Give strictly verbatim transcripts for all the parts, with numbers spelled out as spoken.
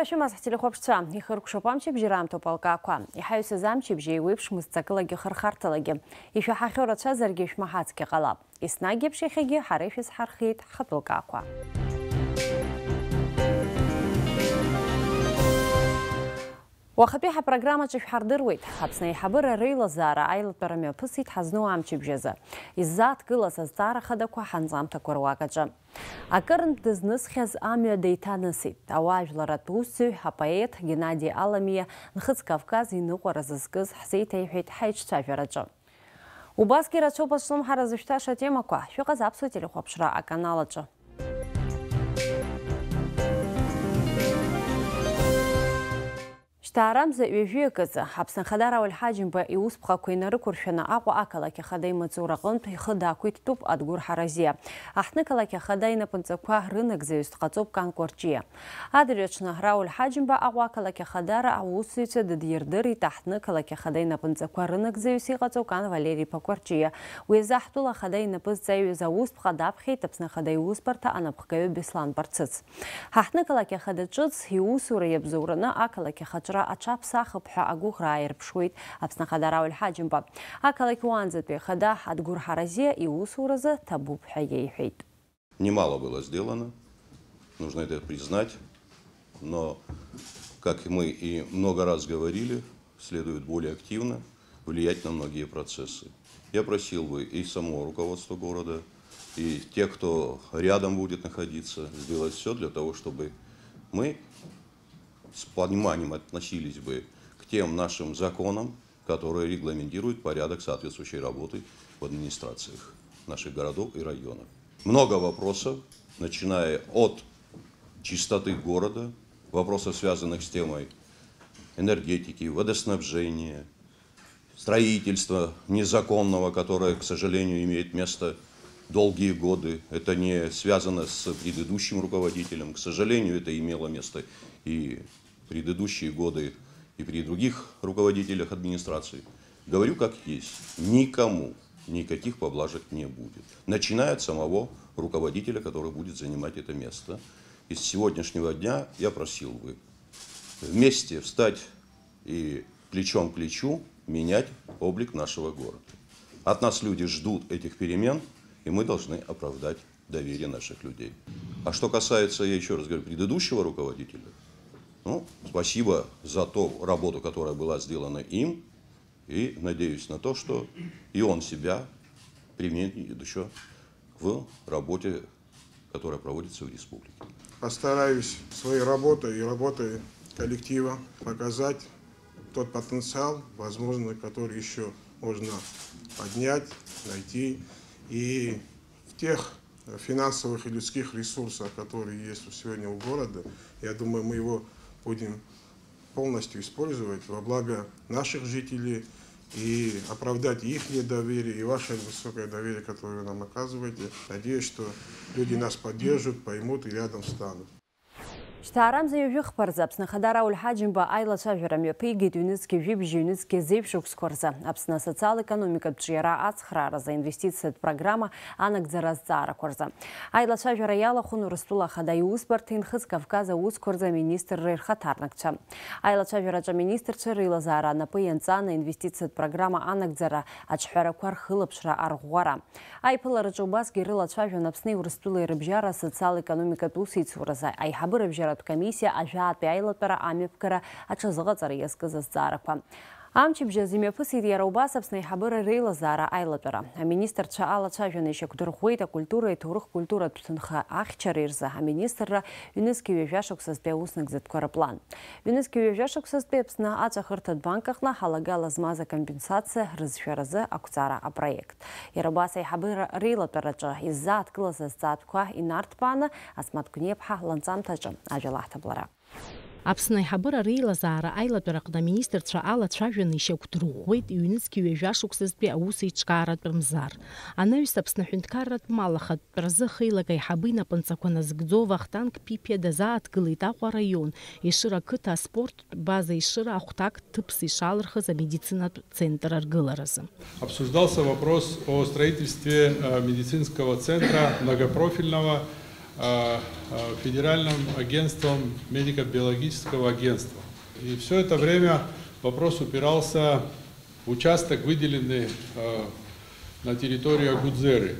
Шәымаз ҳтелехәаԥшцәа, ихыркәшоуп амчыбжьара аамҭоуп алкаақәа. Иҳаҩсыз амчыбжь еиуеиԥшмызт ҵакылагьы хырхарҭалагьы. Ишәаҳахьоу рацәазаргьы шәмаҳацгьы ҟалап. Еснагь еиԥш иахьагьы ҳара ишәызҳархиеит ҳхатәы лкаақәа. Уахатәи ҳапрограммаҿы шәҳардыруеит. Аԥсны аиҳабыра реилазаара аилатәара мҩаԥысит ҳазну амчыбжь азы. Иззааҭгылаз азҵаара хадақәа ҳанҵамҭақәа руак аҿы. Акырынтә дызнысхьаз амҩа деиҭанысит. Ауаажәларратә усзуҩ, апоет Геннади Аламиа Нхыҵ Кавказ иныҟәара зызкыз ҳзеиҭеиҳәеит ҳаиҿцәажәараҿы. Убасгьы рацәоуп азҿлымҳара зышәҭаша атемақәа. Шәыҟаз аԥсуа телехәаԥшра аканал аҿы. Шьҭаарамза ҩажәи акызы, Аԥсны Ахада Рауль Ҳаџьымба иусԥҟақәа инарықәыршәаны Аҟәа ақалақь ахада имаҵура аҟынтә ихы дақәиҭтәуп Адгәыр Ҳаразиа. Аҳҭнықалақь ахада инапынҵақәа рынагӡаҩыс дҟаҵоуп Кан Кәарҷиа. Адырҩаҽны Рауль Ҳаџьымба Аҟәа ақалақь ахадара аусзуҩцәа дыдирдырит аҳҭнықалақь ахада инапынҵақәа рынагӡаҩыс иҟаҵоу Кан Валери-иԥа Кәарҷиа. Уи азы аҳҭнықалақь ахада инапы зҵаҩыз аусԥҟа даԥхьеит Аԥсны Ахада иусбарҭа анапхгаҩы Беслан Барцыц. Ҳаҳҭнықалақь ахада ҿыц иусура иабзоураны ақалақь ахаҿра аҽаԥсахып ҳәа агәыӷра ааирԥшуеит Аԥсны Ахада Рауль Ҳаџьымба. Ақалақь уаанӡатәи ахада Адгәыр Ҳаразиа иусуразы ҭабуп ҳәа иеиҳәеит. Немало было сделано, нужно это признать, но, как мы и много раз говорили, следует более активно влиять на многие процессы. Я просил бы и само руководство города, и тех, кто рядом будет находиться, сделать всё для того, чтобы мы с пониманием относились бы к тем нашим законам, которые регламентируют порядок соответствующей работы в администрациях наших городов и районов. Много вопросов, начиная от чистоты города, вопросов, связанных с темой энергетики, водоснабжения, строительства незаконного, которое, к сожалению, имеет место долгие годы. Это не связано с предыдущим руководителем. К сожалению, это имело место и предыдущие годы, и при других руководителях администрации. Говорю как есть. Никому никаких поблажек не будет. Начиная от самого руководителя, который будет занимать это место. И с сегодняшнего дня я просил бы вместе встать и плечом к плечу менять облик нашего города. От нас люди ждут этих перемен, и мы должны оправдать доверие наших людей. А что касается, я ещё раз говорю, предыдущего руководителя, ну, спасибо за ту работу, которая была сделана им, и надеюсь на то, что и он себя применит ещё в работе, которая проводится в республике. Постараюсь своей работой и работой коллектива показать тот потенциал, возможно, который ещё можно поднять, найти. И в тех финансовых и людских ресурсах, которые есть сегодня у города, я думаю, мы его будем полностью использовать во благо наших жителей и оправдать их доверие и ваше высокое доверие, которое вы нам оказываете. Надеюсь, что люди нас поддержат, поймут и рядом встанут. Шьҭаарамза ҩажәи хԥа рзы Аԥсны Ахада Рауль Ҳаџьымба аилацәажәара мҩаԥигеит ҩнызқьи жәибжь, ҩнызқьи зеижә шықәсқәа рзы Аԥсны асоциал-економикатә ҿиара ацхраара азы инвестициатә программа анагӡара азҵаарақәа рзы. Аилацәажәара иалахәын Урыстәыла Ахада иусбарҭеи Нхыҵ Кавказ аусқәа рзы аминистрреи рхаҭарнакцәа. Аилацәажәараҿы аминистрцәа реилазаара анапы ианҵан аинвестициатә программа анагӡара аҿҳәарақәа рхылаԥшра арӷәӷәара. Аиԥылараҿы убасгьы ирылацәажәон Аԥсни Урыстәылеи рыбжьара асоциал-економикатә усеицуразы аиҳабыра бжьаратә комиссиа ажәатәи аилатәара амҩаԥгара аҽазыҟаҵара иазкыз азҵаарақәа. Амчыбжь азы имҩаԥысит иара убас Аԥсны аиҳабыра реилазаара аилатәара. Аминистрцәа алацәажәаны ишьақәдырӷәӷәеит акультуреи аҭоурых-культуратә ҭынха ахьчареи рзы аминистрра ҩнызқьи ҩажәа шықәсазтәи ауснагӡатәқәа рыплан. Ҩнызқьи ҩажәа шықәсазтәи Аԥсны аҵаҳәырҭатә банк аҟны ҳалагала змаз акомпенсациа рызшәаразы ақәҵара апроект. Иара убас аиҳабыра реилатәараҿы иззааҭгылаз азҵаатәқәа инарҭбааны Асмаҭ Гәниаԥҳа ланҵамҭаҿы ажәа лаҳҭап лара. Аԥсны аиҳабыра реилазаара аилатәараҟны аминистрцәа алацәажәаны ишьақәдырӷәӷәеит ҩнызқьи ҩажәа шықәсазтәи аусеиҿкааратә мзар. Анаҩс Аԥсны аҳәынҭқарратә мал ахатәтәразы ахеилак аиҳабы инапынҵақәа назыгӡо Вахтанг Ԥиԥиа дазааҭгылеит Аҟәа араион, Ешыра ақыҭа аспорттә база Ешыра ахәҭак ҭыԥс ишалырхыз амедицинатә центр аргыларазы. Обсуждался вопрос о строительстве, э, медицинского центра многопрофильного, а, а, Федеральным агентством медико-биологического агентства. И всё это время вопрос упирался в участок, выделенный, а, на территории Агудзеры.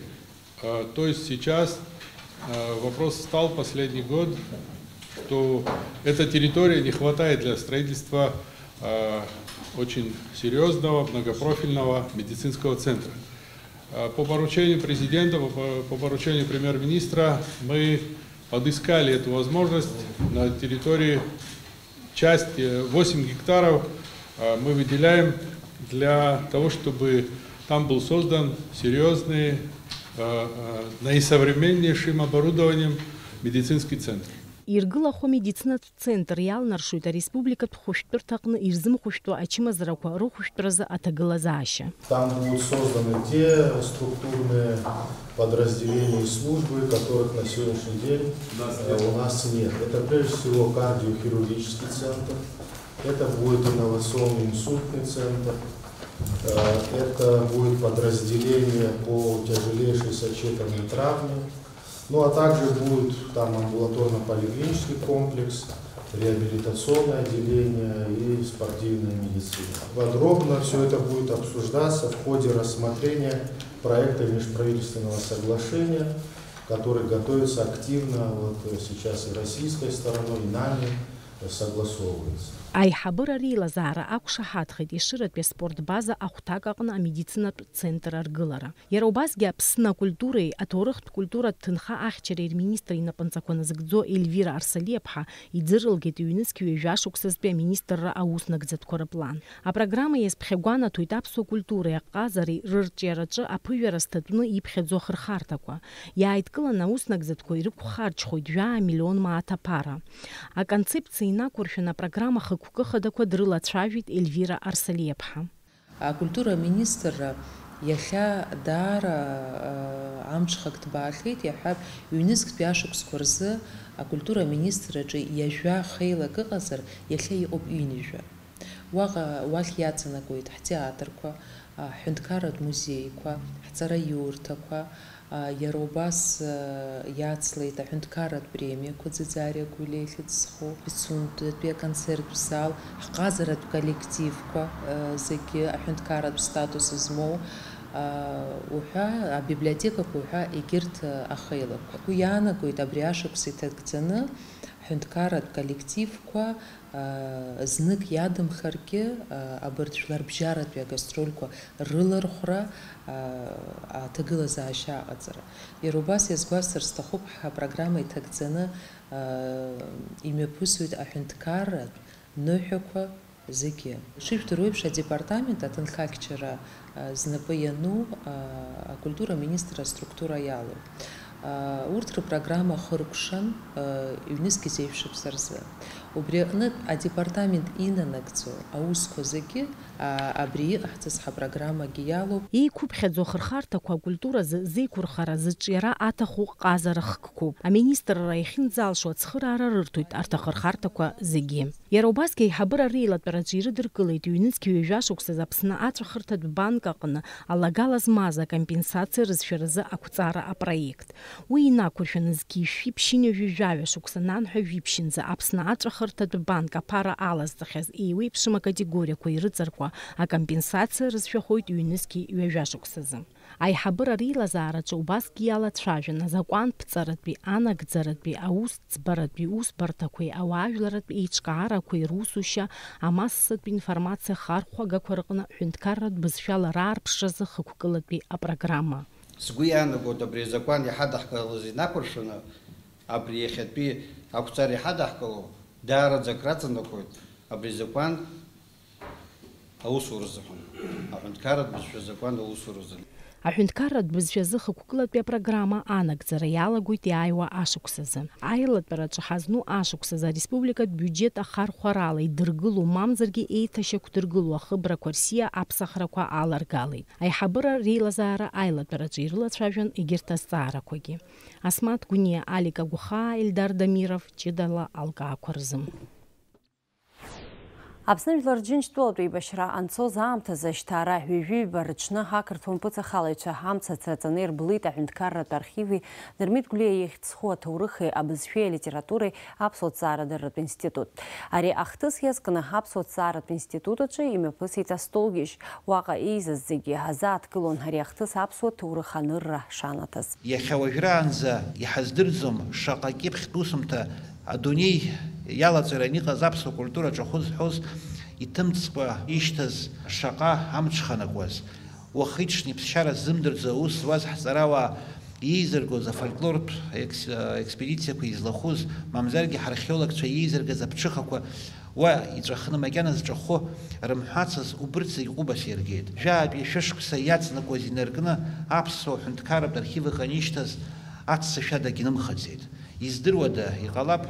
А, то есть сейчас, а, вопрос встал последний год, что эта территория не хватает для строительства, а, очень серьёзного многопрофильного медицинского центра. А, по поручению президента, по, по поручению премьер-министра мы подыскали эту возможность на территории часть, э, восемь гектаров, а, мы выделяем для того, чтобы там был создан серьёзный, э, э, наисовременнейшим оборудованием медицинский центр. Иргылахо амедицинатә центр иалнаршоит ареспубликатә хәышәтәырҭаҟны ирзымхәышәтәуа ачымазарақәа рыхәышәтәразы аҭагылазаашьа. Там будут созданы те структурные подразделения и службы, которых на сегодняшний день, э, у нас нет. Это прежде всего кардиохирургический центр, это будет инновационный инсультный центр, э, это будет подразделение по тяжелейшей сочетанной травме, ну а также будет там амбулаторно-поликлинический комплекс, реабилитационное отделение и спортивная медицина. Подробно всё это будет обсуждаться в ходе рассмотрения проекта межправительственного соглашения, который готовится активно вот, э, сейчас и российской стороной, и нами, э, согласовывается. Аиҳабыра реилазаара ақәшаҳаҭхеит Ешыратәи аспорт база ахәҭак аҟны амедицинатә центр аргылара. Иара убасгьы Аԥсны акультуреи аҭоурыхтә культуратә ҭынха ахьчареи рминистр инапынҵақәа назыгӡо Ельвира Арсалиаԥҳа иӡырылгеит ҩнызқь ҩажәа шықәсазтәи аминистрра аус нагӡатәқәа рыплан. Апрограмма иазԥхьагәанаҭоит аԥсуа культуреи аҟазареи рырҿиараҿы аԥыжәара зҭатәны иԥхьаӡо ахырхарҭақәа. Иааидкыланы аус нагӡатәқәа ирықәхарџьхоит жәаа миллион мааҭ аԥара. Аконцепциа инақәыршәаны апрограмма хықәкы хадақәа дрылацәажәеит Ельвира Арсалиаԥҳа. Акультура аминистрра иахьа даара, а, амҽхак ҭбаахьеит, иаҳҳәап, ҩнызқьтәи ашықәсқәа рзы акультура аминистрраҿы ҩажәа хеилак ыҟазар, иахьа иҟоуп ҩынҩажәа. Уаҟа, уахь иаҵанакуеит ҳтеатрқәа, а, ҳҳәынҭқарратә музеиқәа, ҳҵараиурҭақәа, а, иара убас, а, иацлеит аҳәынҭқарратә премиақәа Ӡыӡариа Гәлиа ихьӡ зху, Пицундатәи аконцерттә зал, ҳҟазаратә коллективқәа, а, зегьы аҳәынҭқарратә статус змоу, а, уҳәа, абиблиотекақәа уҳәа, егьырҭ, а, ахеилақәа. Угәы иаанагоит абри ашықәс иҭагӡаны ҳҳәынҭқарратә коллективқәа, аа, знык иадамхаргьы, аа, абарҭ жәларбжьаратәи агастрольқәа рылархәра, аа, аҭагылазаашьа аҟаҵара. Иара убас иазгәасҭар сҭахуп, ҳапрограмма иҭагӡаны, аа, имҩаԥысуеит аҳәынҭқарратә ныҳәақәа зегьы. Ишыжәдыруа еиԥш, адепартамент аҭынхагьчара, аа, знапы иану, аа, акультура аминистр аструктура иалоуп. Аа, урҭ рыпрограмма ахыркәшан, аа, ҩнызқь зеижә шықәса рзы. Убри аҟнытә адепартамент инанагӡо аусқәа зегьы, аа, абри иҟаҳҵаз ҳапрограммагьы иалоуп. Еиқәыԥхьаӡо ахырхарҭақәа акультуразы зеиқәырхара, зыҿиара аҭаху ҟазара хкқәоуп. Аминистрра иахьынӡалшо ацхыраара рырҭоит арҭ ахырхарҭақәа зегьы. Иара убасгьы аиҳабыра реилатәараҿы ирыдыркылеит ҩнызқь ҩажәа шықәсазы Аԥсны аҵәахырҭатә банк аҟны алагала змаз акомпенсациа рызшәаразы ақәҵара апроект. Уи инақәыршәаны зқьи жәшәи ԥшьынҩажәи жәаҩа шықәса нанҳәа жәиԥшьынӡа Аԥсны аҵәахырҭатә банк аԥара алазҵахьаз еиуеиԥшым акатегориақәа ирыҵаркуа акомпенсациа рызшәахоит ҩнызқьи ҩажәа шықәсазы. Аиҳабыра реилазаараҿы убасгьы иалацәажәан азакәанԥҵаратәи, анагӡаратәи, аусӡбаратәи усбарҭақәеи ауаажәларратә еиҿкаарақәеи русушьа, амассатә информациа хархәагақәа рҟны ҳәынҭқарратә бызшәала раарԥшразы хықәкылатәи апрограмма. Сгәы иаанагоит, абри азакәан иҳадаҳкылаз инақәыршәаны, абри иахьатәи ақәҵара иҳадаҳкыло даараӡа акраҵанакуеит абри азакәан аусура азыҳәан, аҳәынҭқарратә бызшәа азакәан аусура азы. Аҳәынҭқарратә бызшәа азы хықәкылатәи апрограмма анагӡара иалагоит иааиуа ашықәсазы. Аилатәараҿы ҳазну ашықәсазы ареспубликатә биуџьет ахархәарала идыргыло, мамзаргьы еиҭашьақәдыргыло ахыбрақәа рсиа аԥсахрақәа аларгалеит. Аиҳабыра реилазаара аилатәараҿы ирылацәажәон егьырҭ азҵаарақәагьы. Асмаҭ Гәниа, Алик Агәхаа, Ельдар Дамиров, ҷыдала алкаақәа рзы. Аԥсны Жәлар Џьынџьтәылатә еибашьра анцоз аамҭазы, Шьҭаара ҩажәи ҩба рыҽны ақырҭуа мпыҵахалаҩцәа амца ацраҵаны ирблит аҳәынҭқарратә архиви Дырмит Гәлиа ихьӡ зху аҭоурыхи абызшәеи алитературеи аԥсуа ҭҵаарадырратә институт. Ари ахҭыс иазкны аԥсуа ҭҵааратә институт аҿы имҩаԥысит астолгьежь. Уаҟа еизаз зегьы азааҭгылон ари ахҭыс аԥсуа ҭоурых анырра шанаҭаз. Иахьа уажәраанӡа иҳаздырӡом шаҟа кьыԥхьтә усумҭа адунеи иалаҵаран иҟаз аԥсуа культура ҿахәы зҳәоз иҭымҵкәа ишьҭаз шаҟа амҽханакуаз. Уахи-ҽни ԥсшьара ззымдырӡо аус зуаз ҳҵарауаа иеизыргоз афольклортә екс-, експедициақәа излахәыз, мамзаргьы ҳархеологцәа иеизыргаз аԥҽыхақәа уа иҵәахны макьана зҿахәы рымҳәацыз убырҭ зегь ҟәыбаса иргеит. Жәаатәи шәышықәса иаҵанакуаз инаркны аԥсуа ҳәынҭқарратә архив ыҟан ишьҭаз аццышә адагь нымхаӡеит. Издыруада, иҟалап,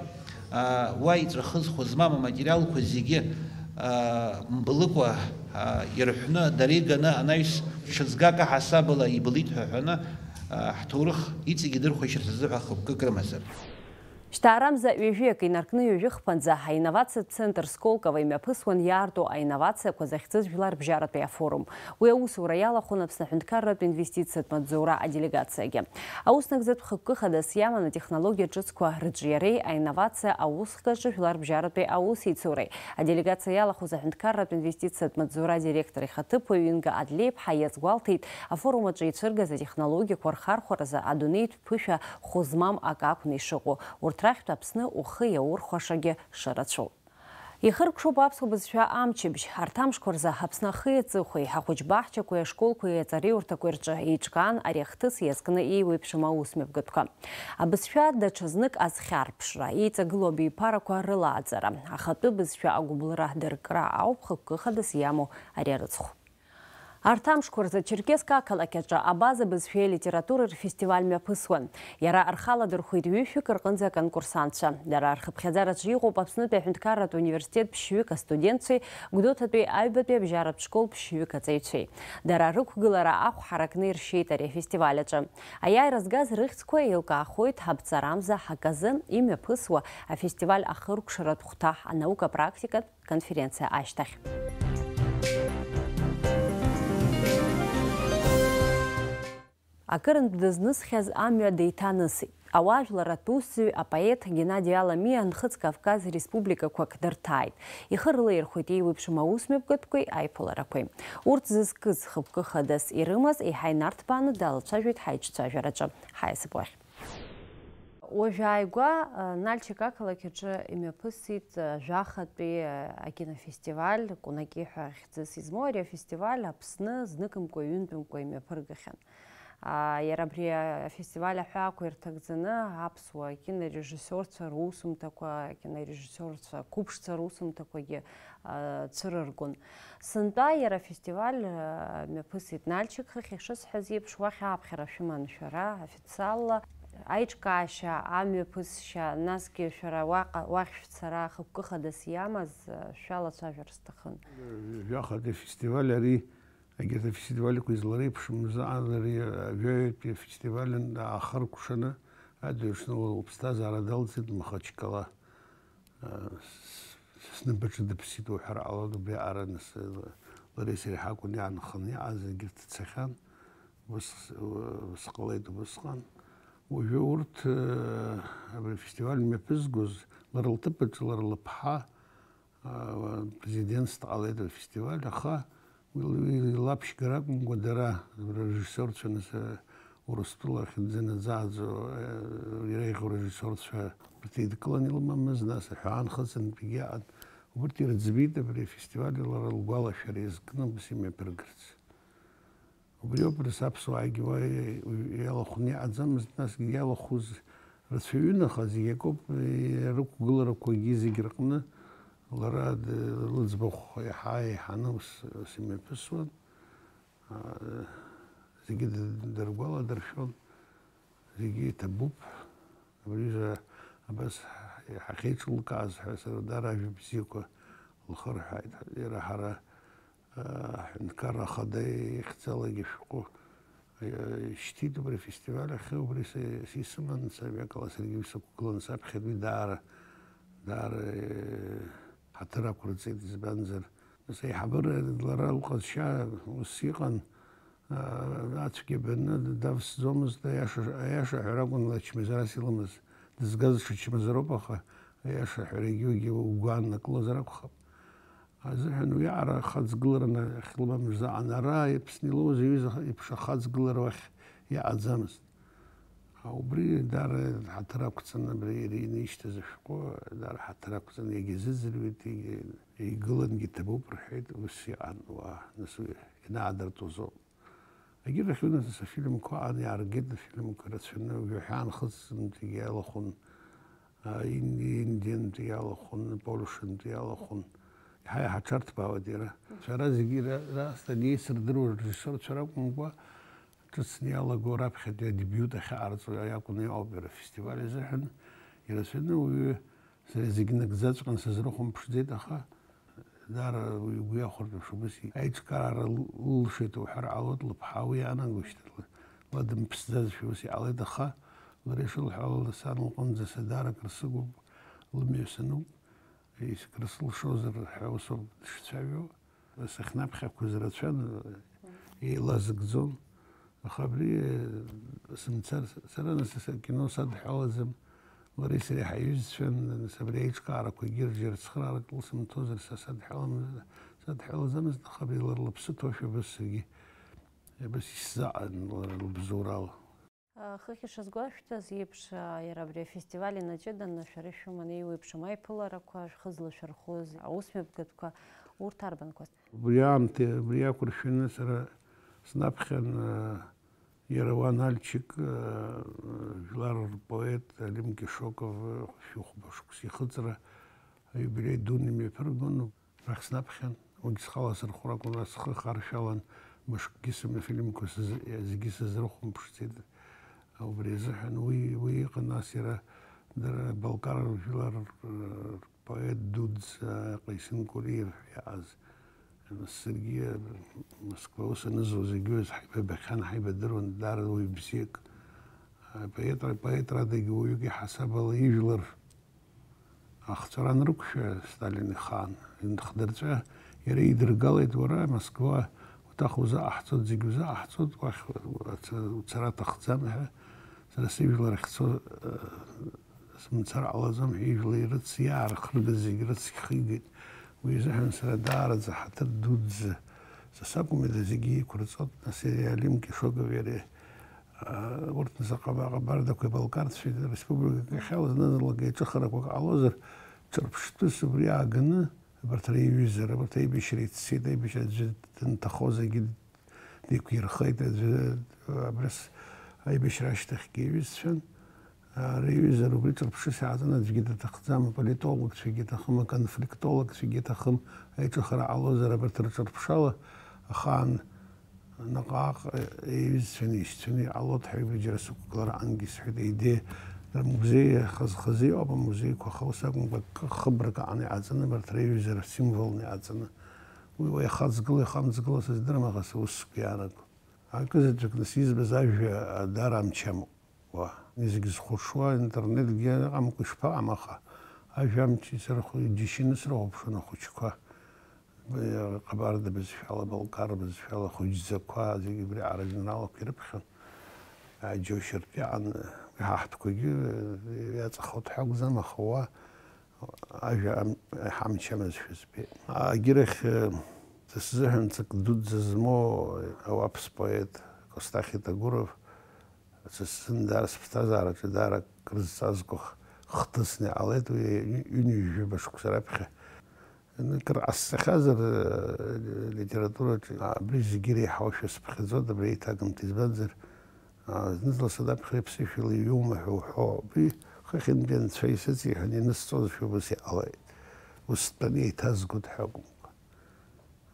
аа, уа иҵәахызхуа змам аматериалқәа зегьы, аа, мблыкәа, аа, ирҳәны, дара иганы анаҩс ҽыҵгак аҳасабала иблит ҳәа ҳәаны, аа, ҳҭоурых иҵегь идырхәашьырц азыҳәа хықәкык рымазар. Шьҭаарамза ҩажәи акы инаркны ҩажәи хԥанӡа аинновациатә центр Сколково имҩаԥысуан иаарту аинновациақәа захьӡыз жәларбжьаратәи афорум. Уи аусура иалахәын Аԥсны аҳәынҭқарратә инвестициатә маҵзура аделегациагьы. Аус нагӡатә хықәкы хадас иаман атехнологиа ҿыцқәа рыҿиареи аинновациа аусхкаҿы жәларбжьаратәи аусеицуреи. Аделегациа иалахәыз аҳәынҭқарратә инвестициатә маҵзура адиректор ихаҭыԥуаҩ Инга Адлеиԥҳа иазгәалҭеит, афорум аҿы ицәыргаз атехнологиақәа рхархәаразы адунеитә ԥышәа хәы змам акы акәны ишыҟоу, урҭ рахьтә Аԥсны ухы иаурхәашагьы шырацәоу. Ихыркәшоуп аԥсуа бызшәа амчыбжь. Арҭ амшқәа рзы Аԥсны ахи аҵыхәеи, ахәыҷбаҳчақәеи ашколқәеи аҵареиурҭақәеи рҿы еиҿкаан ари ахҭыс иазкны еиуеиԥшым аусмҩаԥгатәқәа. Абызшәа даҽазнык азхьарԥшра, еиҵагылоу абиԥарақәа рылааӡара, ахатәы бызшәа агәыбылра дыркра ауп хықәкы хадас иамоу ари арыцхә. Арҭ амшқәа рзы Черкесск ақалақь аҿы абаза бызшәеи алитературеи рфестиваль мҩаԥысуан. Иара архаладырхәит ҩышәҩык рҟынӡа аконкурсантцәа. Дара рхыԥхьаӡараҿы иҟоуп Аԥснытәи аҳәынҭқарратә университет ԥшьҩык астудентцәеи, Гәдоуҭатәи аҩбатәи абжьаратә школ ԥшьҩык аҵаҩцәеи. Дара рықәгылара ахә ҳаракны иршьеит ари афестиваль аҿы. Аиааира згаз рыхьӡқәа еилкаахоит ҳаԥҵарамза ҳаказы имҩаԥысуа афестиваль ахыркәшаратә хәҭа анаукапрактикатә конференциа ашьҭахь. Акырынтә дызнысхьаз амҩа деиҭанысит. Ауаажәларратә усзуҩ апоет Геннади Аламиа Нхыҵ Кавказ республикақәак дырҭааит. Ихы рылаирхәеит еиуеиԥшым аусмҩаԥгатәқәеи аиԥыларақәеи. Урҭ зызкыз хықәкы хадас ирымаз еиҳа инарҭбааны далацәажәеит ҳаиҿцәажәараҿы. Ҳаиасып уахь. Уажәааигәа, а, Нальчик ақалақь аҿы имҩаԥысит, а, жәахатәи, а, акинофестиваль, Кунаки ҳәа хьӡыс измоу ари афестиваль Аԥсны зныкымкәа, ҩынтәымкәа имҩаԥыргахьан. А, иара абри афестиваль аҳәаақәа ирҭагӡаны аԥсуа кинорежиссиорцәа русумҭақәа, акинорежиссиорцәа қәыԥшцәа русумҭақәагьы, а, цәырыргон. Сынтәа иара афестиваль, а, мҩаԥысит Нальчик хыхь, ишысҳәаз еиԥш, уахь ааԥхьара шәыман шәара, официалла. Аиҿкаашьа, амҩаԥысшьа, насгьы шәара уаҟа, уахь шәцара хықәкы хадас иамаз, а, шәалацәажәар сҭахын. Жәахатәи афестиваль ари, егьырҭ афестивальқәа излареиԥшым азы, ари ажәаҩатәи афестиваль ахыркәшаны адырҩаҽны лыԥсҭазаара далҵит Махачкала. Снапаҿы дыԥсит уҳәар ҟалоит, убри аҟара нас лареи сареи ҳакәын иаанханы иҟаз, егьырҭ цахьан, ус, ус ҟалеит убысҟан. Уажәы урҭ, абри афестиваль мҩаԥызгоз, лара лҭыԥ аҿы лара лыԥҳа, президентс дҟалеит афестиваль, аха Уи, уи лаԥшьгара акәымкәа, дара, режиссиорцәа, нас, Урыстәыла ахьынӡанаӡааӡо, э, иреиӷьу арежиссиорцәа урҭ еидкыланы илымамыз, нас аҳәаанхыҵынтәигьы аҟан. Убырҭ ирыӡбеит абри афестиваль лара лгәалашәара иазкны абас имҩаԥыргарц. Убри ауп, нас, аԥсуаагьы уа иалахәны иҟаӡамызт, насгьы иалахәыз рацәаҩын, аха зегь акоуп, э, рықәгыларақәагьы зегь рҟны лара д-, лыӡбахә иаҳа еиҳаны ус, ус имҩаԥысуан. Аа, зегьы д-, дыргәаладыршәон, зегьы иҭабуп. Абри аҩыза абас ҳахьеиҿылкааз ҳәа сара дара ажәа бзиақәа лхырҳәааит. Иара ҳара, аа, ҳҳәынҭқарра ахада ихьӡалагьы шәҟәы, аа, ишьҭит убри афестиваль ахьы, убри са, са исыман, сара акала саргьы уи сықәгылан саԥхьатәи даара, даара, аа, ҳаҭыр ақәырҵеит, избанзар, нас аиҳабыра лара лҟазшьа ус иҟан, ацәгьа баны давсӡомызт, аиаша, аиаша ҳәара акәын, ачмазарас илымаз, дызгаз ҽа чмазароуп, аха аиаша ҳәарагьы уигьы угәы ааннакылозар акәхап. Азыҳәан уи аҟара ахаҵгылараны ахьлымамыз заҟан ара Аԥсны илоуз аҩыза еиԥш ахаҵгылара уахь иҟаӡамызт. Убри даара ҳаҭыр ақәҵаны, абри иара инишьҭыз ашәҟәы даара ҳаҭыр ақәҵаны иагьазыӡырҩит, егьи игылангьы иҭабуп рҳәеит, ус иҟан, уаа, нас уи ианаадыртуазоуп. Егьырахь нас афильмқәа аан иааргеит, афильмқәа рацәаны, уажәы ҳаанхыҵынтәгьы иалахәын, а, ин-, Индиантәи иалахәын, Польшантәи иалахәын. Иаҳа-иаҳа аҽарҭбаауеит иара. Шәара зегьы ра-, раасҭа неисырдыруа режиссерцәа ракәымкәа, ҿыцны иалаго раԥхьатәи адебиут ахьаҟарҵо иакәны иҟоуп иара афестиваль азыҳәан. Ирацәаны уаҩы сара зегьы нагӡаҵәҟьан сызрыхәамԥшӡеит, аха даара уи игәы иахәартә еиԥш убыс аиҿкаара лылшеит уҳәар ҟалоит, лыԥҳа уи иаанагоижьҭеи ла дымԥсӡазшәа ус иҟалеит, аха лара ишылҳәо ала, сан лҟынӡа са даара акрысыгуп, лымҩа сануп, ис-, крысылшозар ҳәа усоуп дышцәажәо. Сахьнаԥхьақәаз рацәан, еилазыгӡон. Аха абри, э, сымцар, сара нас акино садҳәалаӡам. Лареи сареи ҳаиҩызцәан, нас абри аиҿкаарақәагьы рџьара цхыраарак лсымҭозар, са садҳәалам-, садҳәалаӡамызт, аха абри лара лыԥсы ҭоушәа абас саргьы, абас исзаҟан лара лыбзоурала. Хыхь ишазгәашәҭаз еиԥш, иара абри афестиваль инаҷыданы шәара ишәыман еиуеиԥшым аиԥыларақәа, шәхы злашәырхәыз аусмҩаԥгатәқәа, урҭ арбанқәаз? Убри аамҭа, убри иақәыршәаны сара снаԥхьан, а, иара уан Альчик, а, жәлар рпоет Алим Кишоков, а, шәи хәба шықәса ихыҵра аиубилеи дуны имҩаԥыргон. Рахь снаԥхьан, уигь схала сырхәра акәын, ас схы харшәалан, мышкгьы сымҩа фильмқәа сыз-, зегьы сызрыхәамԥшӡеит. Убри азыҳәан уи, уи иҟан, нас иара дара Балкар жәлар р-, рпоет дуӡӡа Ҟаисин Кулиев ҳәа иааз. Нас саргьы Москва ус анызуа зегьы уи ҳаибабахьан, ҳаибадыруан, даара уаҩ бзиак. Апоетра, апоетрадагьы уаҩык иҳасаб ала ижәлар ахҵәара анрықәшәа Сталин ихаан, индхдырҵәа, иара идыргалеит, уара, Москва уҭаху узаҟаҳҵоит, зегь узаҟаҳҵоит, уахь уца-, уцара аҭахӡам ҳәа, сара сыжәлар ахьцо, э, сымцар ҟалаӡом ҳәа ижәла ирыц-, иаархыргаз зегь рыцқьхигеит. Уи азыҳәан сара даараӡа ҳаҭыр дуӡӡа са сакәым, иара зегьы еиқәырҵоит, нас иара Алим Кишоков иареи. Урҭ заҟа-, аҟабардақәеи абалкарцәеи республикак иахьала зны-зынлагьы еиҿыхарақәак ҟалозар, ҿырԥштәыс убри ааганы, абарҭ реиҩызара, абарҭ аибашьра ицеит, аибашьра аӡәы данҭахоз зегьы деиқәирхеит, аӡәы абрыс аибашьра ашьҭахьгьы иҩызцәан. Реиҩызара убри ҿырԥшыс иааҵаны аӡәгьы даҭахӡам, аполитологцәагьы иҭахым, аконфликтологцәагьы иҭахым, аиҿыхара ҟалозар, абарҭ рҿырԥшала ахаан наҟ-ааҟ еиҩызцәаны, ишьцәаны иҟалоит ҳәа ҩбаџьара сықәгылара ангьы сҳәеит, аидеиа рмузеи хаз-хазы иҟоуп, амузеиқәа, аха ус акәымкәа, акы хыбрак аҟны иҟаҵаны абарҭ реиҩызара символны иҟаҵаны. Уи уаҩ ихаҵгыла, ихамҵгыла сыздырам, аха са ус сгәы иаанаго. Акызаҵәык нас избаз ажәа даара амчы амоуп. Уа, зегь зхәаҽуа, интернетгьы ыҟамкәа ишԥаҟам, аха ажәамч исырхәо, иџьашьаны срыхәаԥшуан ахәыҷқәа. Ҟабарда бызшәала, балкар бызшәала, хәыҷӡақәа, зегь убри аоригиналқәа ирыԥхьон. Аџьоушьартә иаан, уи ҳа ҳтәқәагьы иаҵахоит ҳәа акәӡам, аха уа ажәа ам-, ҳамч амазшәа збеит. Агьырахь, са сзыҳәан ҵак дуӡӡа змоу ауаԥс поет Костахь Итагуров, Са сзын даара сыԥсҭазаараҿы даара крызҵазкуа х-, хҭысны иҟалеит уи ҩ-, ҩынҩажәаба шықәса раԥхьа. Кыр ҟасҵахьазар, э, литератураҿы абри зегьы иреиҳаушәа сыԥхьаӡоит абри аиҭагамҭа, избанзар, а, зны-зынла санаԥхьа иԥсышәала иҩума ҳәа уҳәо, абри хыхьынтәи анцәа исыҵиҳәан инысҵозшәа убас иҟалеит. Ус стәаны еиҭазгоит ҳәа акәымкәа.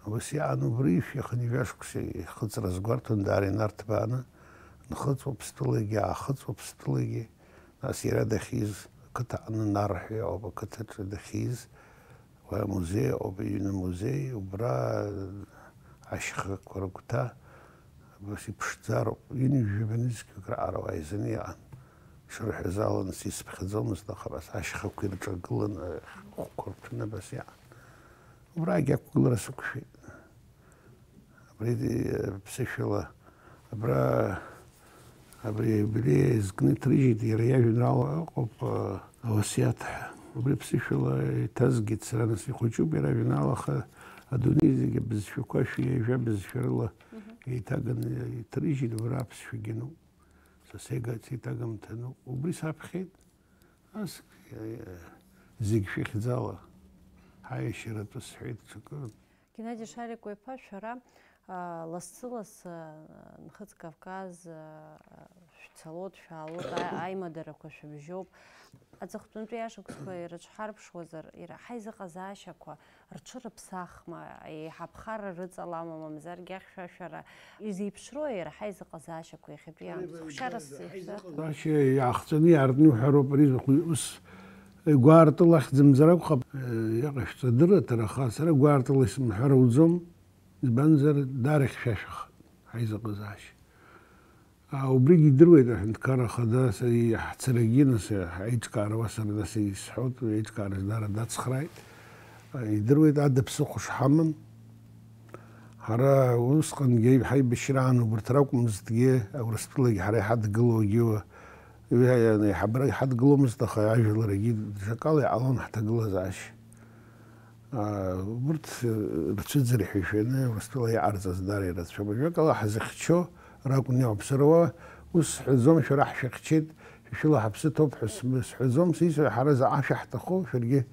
Ус иаан убри ишәи хынҩажәа шықәса ихыҵра азгәарҭон даара инарҭбааны, нхыҵ Уаԥстәылагьы, аахыҵ Уаԥстәылагьы, нас иара дахьиз, ақыҭа аҟны Нар ҳәа иҟоуп, ақыҭаҿы дахьиз, уи амузеи ыҟоуп, иҩны амузеи, убра ашьхақәа рыгәҭа, абас иԥшӡароуп, ҩынҩажәаба нызқьҩык раҟара уааизаны иҟан. Ишырҳәаз ала, нас исыԥхьаӡомызт, аха абас ашьхақәа ирҿагыланы, ахәқәа рҭәны абас иҟан. Убрагь ақәгылара сықәшәеит. Абри, э, ԥсышәала, абра, абри аиубилеи зкны иҭрыжьит, иара иажәеинраала ыҟоуп, э, Ауасиаҭ ҳәа. Убри ԥсышәала иҭазгеит сара, нас ихәыҷуп иара ажәеинраала, аха адунеи зегьы абызшәақәа, шәи ҩажәа бызшәа рыла еиҭаганы иҭрыжьит, абра аԥсшәагьы ануп. Са сеигац еиҭагамҭа ануп. Убри саԥхьеит, нас, э, зегь шәыхьӡала, ҳаиашьаратәы сҳәеит ҽакы. Геннади Шариков-иԥа, шәара, а, лассы-лассы, а, Нхыҵ Кавказ, а, шәцалоит, шәаалоит, а-, аимадарақәа шәыбжьоуп. Аҵыхәтәантәи ашықәсқәа ирыцәҳарԥшуазар, ираҳа изыҟазаашьақәа рҽырыԥсахма, еиҳа аԥхара рыҵалама, мамзаргьы ахьшәашәара изеиԥшроу, ираҳа изыҟазаашьақәа иахьатәи аамҭа? Хәшьарас ишәзаҭ- Ашьа иаахҵәаны иаартны иуҳәароуп, ари ус гәаартыла ахьӡымӡар акәхап, иаҟашәҵа дырраҭара, аха сара гәаартыла исымҳәар ауӡом, избанзар, даара ихьшәашәахеит ҳаизыҟазаашьа. А, убригьы идыруеит аҳәынҭқарра ахада, са, иаҳцарагьы, нас, аиҿкаара уа сара, нас, исҳәоит, аиҿкаараҿы даара дацхрааит. А, идыруеит ада ԥсыхәа шҳамам. Ҳара усҟангьы ҳаибашьраан убарҭ ракәмызҭгьы, Урыстәылагьы ҳара иҳадгылоугьы, уи, уи, аиҳабыра иҳадгыломызт, аха ажәларагьы даҽакала иҟалон ҳҭагылазаашьа. Аа, урҭ, э, рцәыӡра ҳәа ишәаны Урыстәыла иҟарҵаз даара ирацәоуп. Ажәакала, ҳзыхьчо ракәны иҟоуп. Сара уа ус сҳәаӡом, шәара ҳшәыхьчеит, шәа шәыла ҳаԥсы ҭоуп ҳәа см-, сҳәаӡом, сисҳәоит, ҳара заҟа шәаҳҭаху, шәаргьы,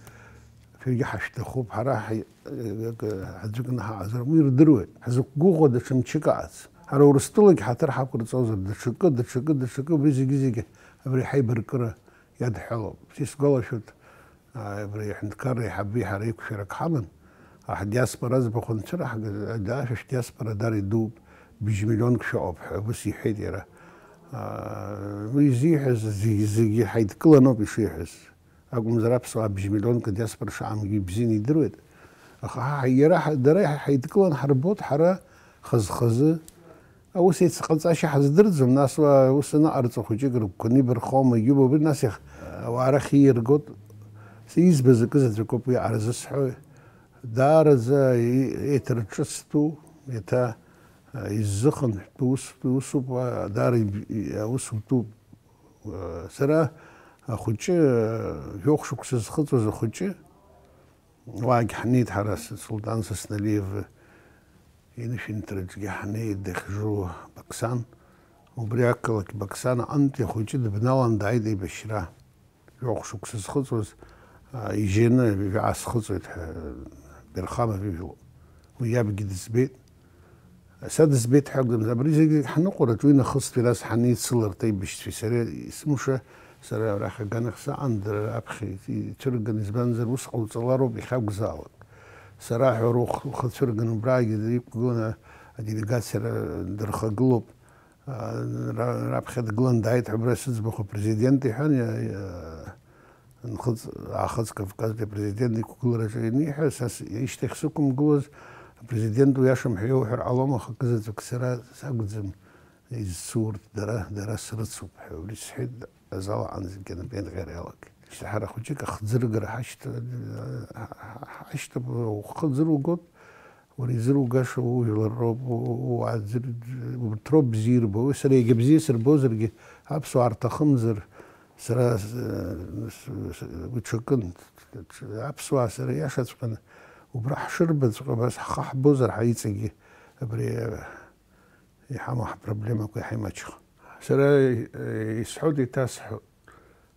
шәаргьы ҳашәҭахуп, ҳара ҳаи-, э, акы, аӡәыкны ҳаҟазар, уи рдыруеит. Ҳзықәгәыӷуа даҽа мчык ыҟац. Ҳара Урыстәылагь ҳаҭыр ҳақәырҵозар, даҽакы, даҽакы, даҽакы, убри зегьы-зегьы абри ҳаибаркыра иадҳәалоуп. Са исгәалашәоит, аа, абри аҳәынҭқарра аиҳабы ҳара еиқәшәарак ҳаман, аҳ-, диаспора аӡбахә анцәыраҳга, даашәа шәдиаспора дара идууп, быжь миллионк шәыҟоуп ҳәа, ус иҳәеит иара. Аа, уи изиҳәаз зегь-, зегьы ҳаидкыланоуп ишиҳәаз. Акәымзар аԥсуаа быжь миллионк адиаспора шаамгьы ибзианы идыруеит. Аха ҳа, иара ҳа, дара ҳаидкылан ҳарбоит ҳара хаз-хазы. Аус еицҟаҵашьа ҳаздырӡом, нас уа ус анаҟарҵо хәыҷык рыгәқәа нибархома, егьуп, убри нас иах-, ауаа рахь ииргоит. Избаз акы заҵәыкоуп уи аразы сҳәои. Даараӡа и-, еиҭарҿыцтәу, еиҭа, а, иззыхынҳәтәу ус, усуп, а, даара иб-, и-, аус утәуп. А, сара ахәыҷы, а, жәохә шықәса зхыҵуаз ахәыҷы, уаагь ҳнеит ҳара, С-, Султан Сасналиев инышәынҭраҿгьы ҳнеит, дахьжу Бақсан. Убри ақалақь Бақсан аҟынтәи ахәыҷы дыбналан дааит аибашьра. Жәохә шықәса зхыҵуаз, а, ижьаны, жәаа схыҵуеит ҳәа, Берхамов ижәлоуп. Уи иабгьы дызбеит. Са дызбеит ҳәа акәӡам, абри зегьы ҳныҟәараҿ уи нахыстәи нас ҳанеицыларҭа аибашьцәеи сареи, есымша сара арахь аганахь саҟан, дара раԥхьа ицәырган, избанзар, ус ҟауҵалароуп иахьакәзаалак. Сара ҳәа рухы-, ухы цәырган, убраагьы иқәгыланы аделегациа ра-, дырхагылоуп. А, ра-, раԥхьа дгылан дааит ҳәа абра сыӡбахә апрезидент иҳәан, иа-, иа-, Нхыҵ-, Аахыҵ Кавказтәи апрезидент иқәгылараҿы ианиҳәа, са с-, ишьҭахь сықәымгылоз, апрезидент уиашам ҳәа иауҳәар ҟалом, аха акызаҵәык сара сакәӡам изцу урҭ, дара, дара срыцуп ҳәа убри сҳәеит, азал аҟынӡагьы анапеинҟьара иалагеит. Шьҭа ҳара хәыҷык ахӡыргара ҳашьҭа-, ҳа-, ҳа-, ҳашьҭоуп, ухы ӡыругоит, уара изыругаша ужәлар роуп, у-, у-, уаа ӡыр-, урҭ роуп бзиа ирбо, сара иагьа бзиа сырбозаргьы, аԥсуаа рҭахымзар, сара с-, с-, с-, уи ҽакын, аԥсуаа сара иашаҵәҟьаны убра ҳшырбаҵәҟьа, абас ҳхы ҳбозар ҳәа иҵегьы абри, э, иҳамоу ҳпроблемақәа иаҳа имаҷхо. Сара, э, исҳәоит, иҭасҳәоит.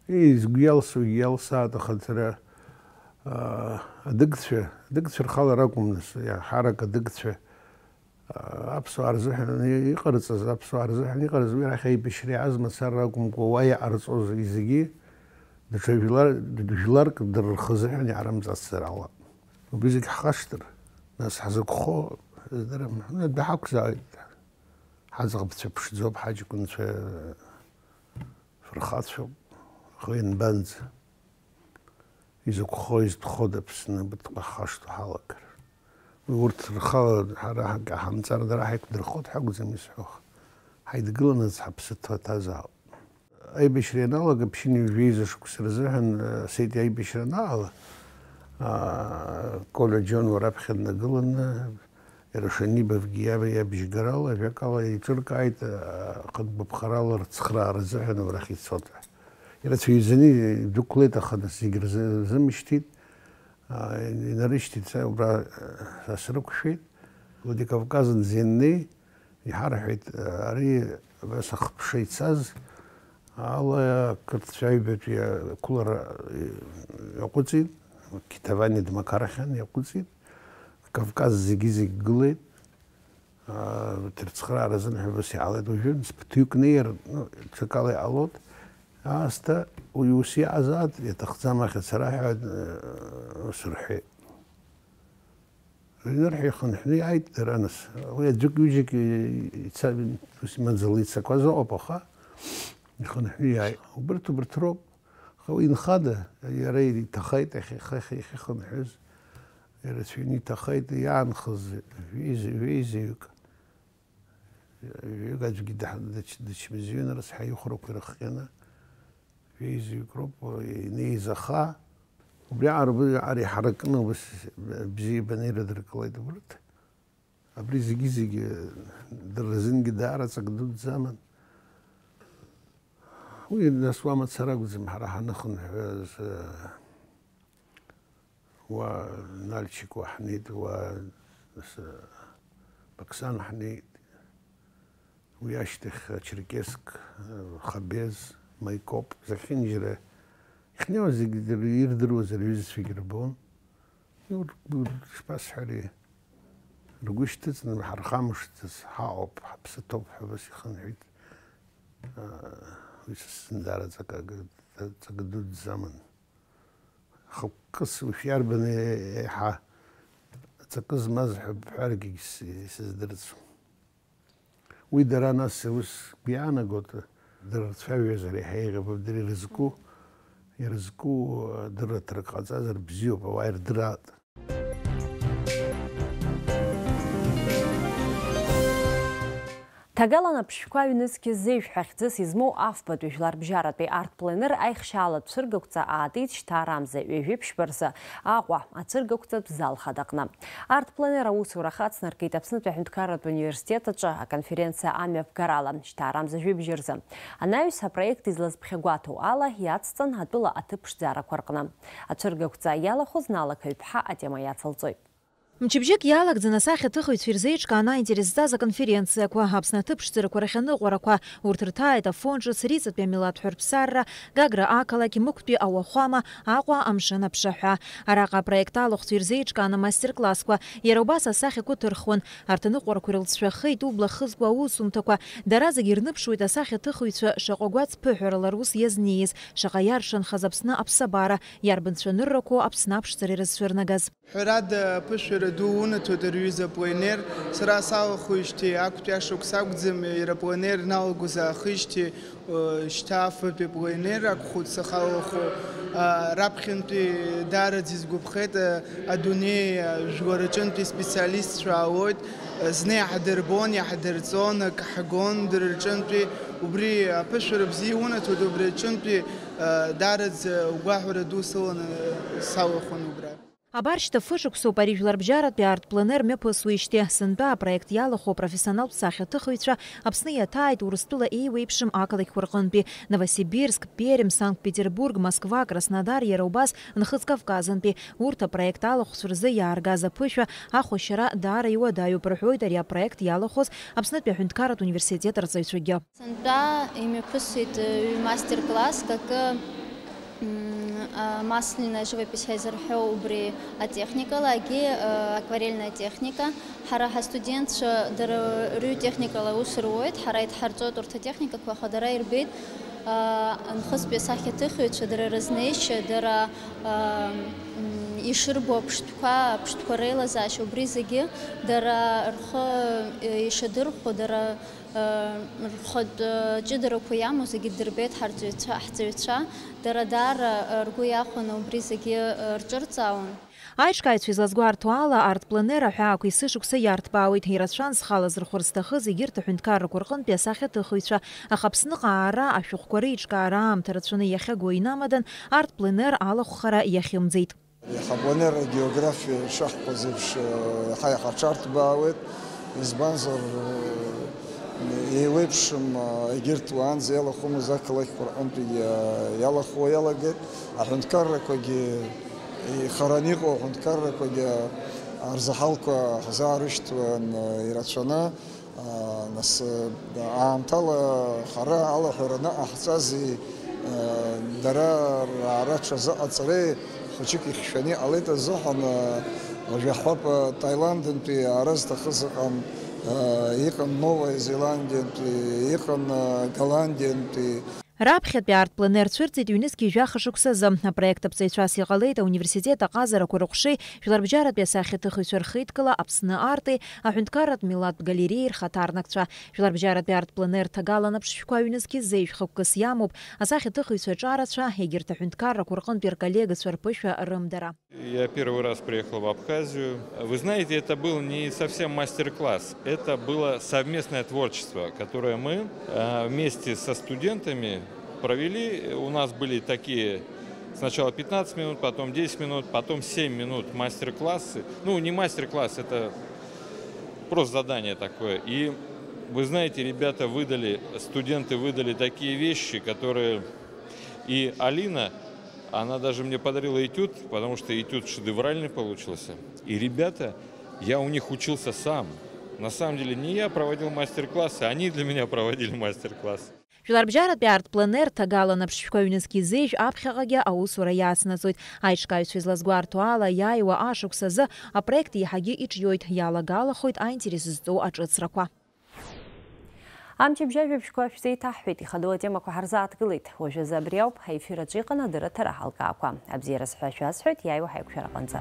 Ии, згәы иалсуагь иалсаат, аха дара, аа, адыгцәа, адыгцәа рхала ракәым, нас, иаҳарак адыгцәа, аа, аԥсуаа рзыҳәан и-, иҟарҵаз, аԥсуаа рзыҳәан иҟарҵаз, уи рахь аибашьра иааз мацара ракәымкәа, уа иҟарҵоз зегьы, даҽа жәлар-, жәларк дара рхы азыҳәан иаарымҵацзар ала. Убри зегь ҳхашҭыр, нас ҳзықәхо, здырам, даҳақәзааит. Ҳаӡӷабцәа ԥшӡоуп, ҳаҷкәынцәа фырхацәоуп, аха ианбанӡа? Изықәхо, изтәхода Аԥсны абарҭқәа ҳхашҭуа ҳалагар? Уи урҭ рхала ҳара ҳаҟамҵар, дара ҳаиқәдырхоит ҳәа акәӡам исҳәо. Ҳаидгыланаҵ ҳаԥсы ҭаҭазаап. Аибашьра ианалага, ԥшьынҩажәи жәеиза шықәса рзыҳәан, э, Осетиа аибашьра анаҟала, Коле Џьонуа раԥхьа днагыланы, иара Шанибовгьы иаб-, иабжьгарала, ажәакала, еиҿыркааит, а, хатә гәаԥхарала рыцхраара азыҳәан абрахь ицоит ҳәа. Ирацәаҩӡаны идәықәлеит, аха нас зегь рзы-, рзымышьҭит. А, инарышьҭит, са убра, а, са срықәшәеит. Владикавказынӡа ианнеи, иҳарҳәеит, ари абас ахԥша ицаз ала ақырҭцәа аҩбатәи ақәылара иаҟәыҵит, Қьҭавани Дмақарахьан иаҟәыҵит, Кавказ зегьы-зегь гылеит, а, урҭ рыцхраара азын ҳәа убас иҟалеит. Уажәы ԥыҭҩык неир, ну, ҽакала иҟалоит, аасҭа уи ус иҟазаат, иаҭахӡам ахь ацара ҳәа, э, ус рҳәеит. Рнырҳәа ихынҳәны иааит дара, нас. Уи аӡәык-ҩыџьак ица-, ус имаӡала ицақәаз ыҟоуп, аха ихынҳәны иааит. Убырҭ, убырҭ роуп. Аха уи инхада? Иара иҭахеит, иахьа, иахьа, иахьа ихынҳәыз. Ирацәаҩны иҭахеит, иаанхаз ҩеиза-, ҩеизаҩык. Ҩык аӡәгьы даҳ-, дыч-, дычмазаҩын, рыцҳа, ихәрақәа ирыхҟьаны. Ҩеизаҩык роуп, инеизаха. Убри аҟара, убри аҟара иҳаракны убас бзиабаны ирыдыркылеит убарҭ. Абри зегьы-зегьы дара рзынгьы даара ҵак дуӡӡаман. Уи нас уа мацара акәӡам, ҳара ҳаныхынҳәыз, уа Нальчик уа ҳнеит, уа, нас, Бақсан ҳнеит. Уи ашьҭахь Черкесск, Хабез, Майкоп, зехьынџьара ихнеиуаз зегьы дыр-, ирдыруаз рҩызцәагьы рбон. Уи р-, р-, шԥасҳәари, ргәы шьҭыҵны, ҳархамышҭӡац ҳаҟоуп, ҳаԥсы ҭоуп ҳәа убас ихынҳәит. Уи са сзын даара ҵакы, ҵакы дуӡӡаман. Хықәкыс уи шиарбаны еиҳа ҵакы змаз ҳәа бҳәаргьы ис-, исыздырӡом. Уи дара нас ус иаанагоит, дара рцәажәозар иаҳа еиӷьуп, дара ирызку, ирызку адырраҭарак ҟаҵазар бзиоуп, ауаа ирдыраат. Ҭагалан аԥшшәқәа аҩнызқь зежә ҳәа хьӡыс измоу афбатәи жәларбжьаратәи арт-пленер аихшьаала цәыргақәҵа аатит Шьҭаарамза ҩажәи ԥшьба рзы Аҟәа ацәыргақәҵатә зал хадаҟны. Арт-пленер аусура ахы ацнаркит Аԥснытәи аҳәынҭқарратә университет аҿы аконференциа амҩаԥгарала, Шьҭаарамза жәибжь рзы. Анаҩс апроект излазԥхьагәаҭоу ала иацҵан атәыла аҭыԥ ԥшӡарақәа рҟны. Ацәыргақәҵа иалахәыз Нала Қаҩԥҳа атема иацылҵоит. Мчыбжьык иалагӡан асахьаҭыхыҩцәа ирзеиҿкааны аинтерес зҵаз аконференциақәа, Аԥсны аҭыԥ ԥшӡарақәа рахь аныҟәарақәа, урҭ рҭааит Афон ҿыц, Риҵатәи амилаҭ ҳәырԥсарра, Гагра ақалақь, Мықәтәи ауахәама, Аҟәа амшын аԥшаҳәа. Араҟа апроект алахәцәа ирзеиҿкааны амастер-классқәа, иара убас асахьақәа ҭырхуан. Арҭ аныҟәарақәа ирылҵшәахеит убла хызго аусумҭақәа. Дара зегьы ирныԥшуеит асахьаҭыхыҩцәа шаҟа гәаҵ ԥыҳәарала рус иазнеиз, шаҟа иаршанхаз Аԥсны аԥсабара, иарбан цәаныррақәоу Аԥсны аԥшӡара ирызцәырнагаз. Ҳәарада, аԥышәара ду унаҭоит, рҩыза пленер. Сара салахәижьҭеи актәи ашықәс акәӡам, иара пленер рналагоз аахижьҭеи, э, шьҭа афбатәи пленер акәхоит сахалахәу. А, раԥхьантәи даараӡа исгәаԥхеит, э, адунеи, э, жәлар рҿынтәи специалистцәа аалоит, э, зны иаҳдырбон, иаҳдырҵон, акы ҳгон дара рҿынтәи. Убри аԥышәара бзиа унаҭоит, убри аҿынтәи, э, даараӡа гәаҳәара ду сыланы, э, салахәын убра. Абар шьҭа фышықәсоуп ари жәларбжьаратәи арт-пленер мҩаԥысуеижьҭеи. Сынтәа апроект иалахәу апрофессионалтә сахьаҭыхыҩцәа Аԥсны иаҭааит Урыстәыла еиуеиԥшым ақалақьқәа рҟынтәи, Новосибирск, Пермь, Санкт-Петербург, Москва, Краснодар, иара убас Нхыҵ Кавказынтәи. Урҭ апроект алахәцәа рзы иааргаз аԥышәа ахәашьара даара иуадаҩуп рҳәоит ари апроект иалахәыз Аԥснытәи аҳәынҭқарратә университет арҵаҩцәагьы. Сынтәа имҩаԥысит ҩ-мастер-класск, акы, м, а, масляная живопись ҳәа изырҳәо убри атехникала, агьи, а, акварельная техника. Ҳара ҳастудентцәа дара рыҩ техникала аус руеит, ҳара идҳарҵоит урҭ атехникақәа, аха дара ирбеит, а, нхыҵтәи асахьаҭыхыҩцәа, дара рызнеишьа, дара, а, м, ишырбо аԥштәқәа, аԥштәқәа реилазаашьа, убри зегьы дара рхы, э, ишадырхәо, дара Рхатә ҷыдарақәа иамоу зегьы ддырбеит ҳарҵаҩцәа, ҳҵаҩцәа, дара даара ргәы иахәаны убри зегьы рҿырҵаауан. Аиҿкааҩцәа излазгәарҭо ала, арт-пленер аҳәаақәа есышықәса иарҭбаауеит, ирацәан зхала зырхәар зҭахыз егьырҭ аҳәынҭқаррақәа рҟынтәи асахьаҭыхыҩцәа, аха Аԥсныҟа аара ашәҟәқәа реиҿкаара аамҭа рацәаны иахьаго инамадан, арт-пленер алахәхара иахьымӡеит. Иаҳа апланер агеографиа шаҳҳәаз еиԥш, э, иаҳа иаҳа ҽарҭбаауеит, избанзар, э, еиуеиԥшым, э, егьырҭ уаанӡа иалахәымыз ақалақьқәа рҟынтәигьы, э, иалахәуа иалагеит. Аҳәынҭқаррақәагьы, ихараны иҟоу аҳәынҭқаррақәагьы арзаҳалқәа ҳзаарышьҭуан, э, ирацәаны. Нас, аамҭала ҳара алаҳәара анаҟаҳҵази, дара раара рҽазыҟаҵареи хәыҷык ихьшәаны иҟалеит азыҳәан, уажә иаҳҳәап, Таиландынтәи аара зҭахыз ыҟан, иҟан Новая Зеландиантәи, иҟан Голландиантәи. Раԥхьатәи арт-пленер цәырҵит ҩнызқьи жәаха шықәсазы. Апроект аԥҵаҩцәас иҟалеит ауниверситет аҟазарақәа рыҟәшеи, жәларбжьаратәи асахьаҭыхыҩцәа рхеидкыла Аԥсны артеи, аҳәынҭқарратә милаҭтә галереиеи рхаҭарнакцәа. Жәларбжьаратәи арт-пленер ҭагалан аԥшшәқәа ҩнызқьи зеижә хықәкыс иамоуп. Асахьаҭыхыҩцәа ҿарацәа, егьырҭ аҳәынҭқаррақәа рҟынтәи рколлегацәа рԥышәа рымдара. Я первый раз приехал в Абхазию. Вы знаете, это был не совсем мастер-класс, это было совместное творчество, которое мы, э, вместе со студентами провели. У нас были такие сначала пятнадцать минут, потом десять минут, потом семь минут мастер-классы. Ну, не мастер-класс, это просто задание такое. И вы знаете, ребята выдали, студенты выдали такие вещи, которые... И Алина, она даже мне подарила этюд, потому что этюд шедевральный получился. И ребята, я у них учился сам. На самом деле, не я проводил мастер-классы, они для меня проводили мастер-класс. Жәларбжьаратәи арт-пленер ҭагалан аԥшшәқәа ҩнызқьи зеижә аԥхьаҟагьы аусура иацнаҵоит. Аиҿкааҩцәа излазгәарҭо ала, иааиуа ашықәс азы апроект иаҳагьы иҿиоит, иалагалахоит аинтерес зҵоу аҿыцрақәа. Амчыбжь ажәабжьқәа шәзеиҭаҳҳәеит, ихадоу атемақәа ҳарзааҭгылеит. Уажәазы абри ауп, аефир аҿы иҟан адырраҭара аҳалкаақәа. Абзиараз ҳәа шәасҳәоит, иааиуа ҳаиқәшәараҟынӡа.